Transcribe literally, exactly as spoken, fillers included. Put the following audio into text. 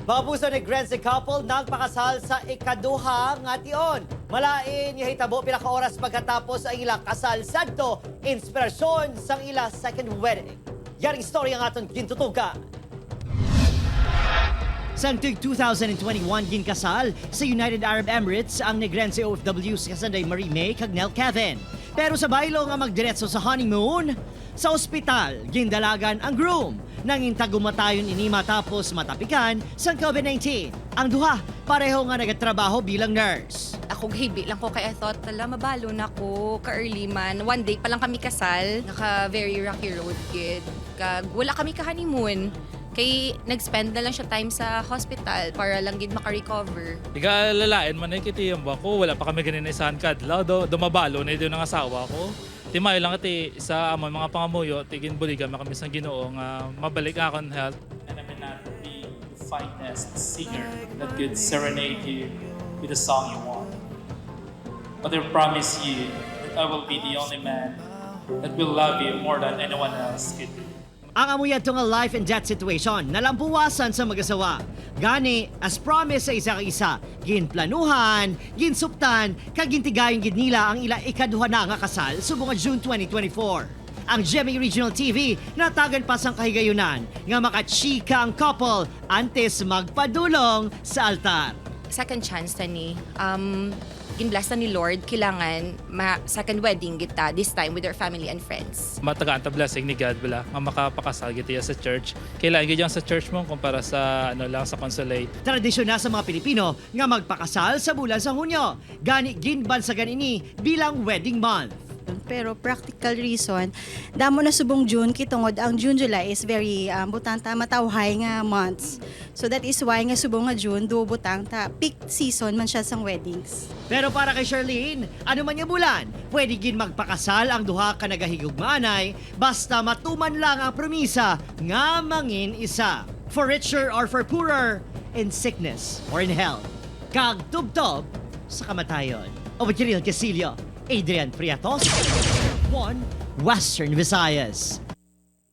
Mga kapuso, Negrense couple nagpakasal sa ikaduha nga tion. Malain nga hitabo pila ka oras pagkatapos ang ila kasal sadto, inspirasyon sang ila second wedding. Yaring istorya ang aton gintutukan. Sang tuig two thousand and twenty-one, ginkasal sa United Arab Emirates ang Negrense O F Ws nga sanday Marie May kag Nel Kevin. Pero sa baylo nga magdiretso sa honeymoon, sa ospital gindalagan ang groom. Nangin tagumatayon ini matapos matapikan sang COVID nineteen. Ang duha, pareho nga nagatrabaho bilang nurse. Ako, gahibi lang ko kay I thought, "Hala, mabalo na ko, ka-early man." One day pa lang kami kasal, naka very rocky road gid. Kag wala kami ka-honeymoon. Kay nag-spend na lang siya time sa hospital para lang gid maka-recover. Iga lalain man ay kiti ang buwan ko, wala pa kami ganin isahan kadlaw, do, do mabalo na yun ang asawa ko. Ti maayo lang ti sa amon mga pangamuyo, ti ginbuligan man kami sang Ginoo nga mabalik ang akon health. And I may not be the finest singer that could serenade you with the song you want. But I promise you that I will be the only man that will love you more than anyone else could do. Ang amo yadto nga life and death situation nalampuwasan sa mag-asawa. Gani, as promise sa isa ka isa, ginplanuhan, ginsuptan, kag gintigayon gid nila ang ila ikaduha na nga kasal subong nga June twenty twenty-four. Ang G M A Regional T V natagan pa sang kahigayunan nga makachika ang couple antes magpadulong sa altar. Second chance na ni. Um, ginbless na ni Lord, kailangan ma second wedding kita, this time with our family and friends. Matagaan ta blessing ni God bala nga makapakasal kita sa church. Kailangan gyud yang sa church mo kumpara sa, ano lang, sa consulate. Tradisyon na sa mga Pilipino nga magpakasal sa bulan sa Hunyo. Gani, ginbansagan ini bilang wedding month. Pero practical reason, damo na subong June, kay tungod ang June, July is very, um, butang ta, matawhay nga months. So that is why nga subong nga June, do butang ta, peak season man siya sang weddings. Pero para kay Charlene, ano man nga bulan, pwede gid magpakasal ang duha ka nagahigugmaanay basta matuman lang ang promisa nga mangin isa. For richer or for poorer, in sickness or in health, kag tubtob sa kamatayon. Obo Kiril Casillo, Adrian Priatos, One Western Visayas.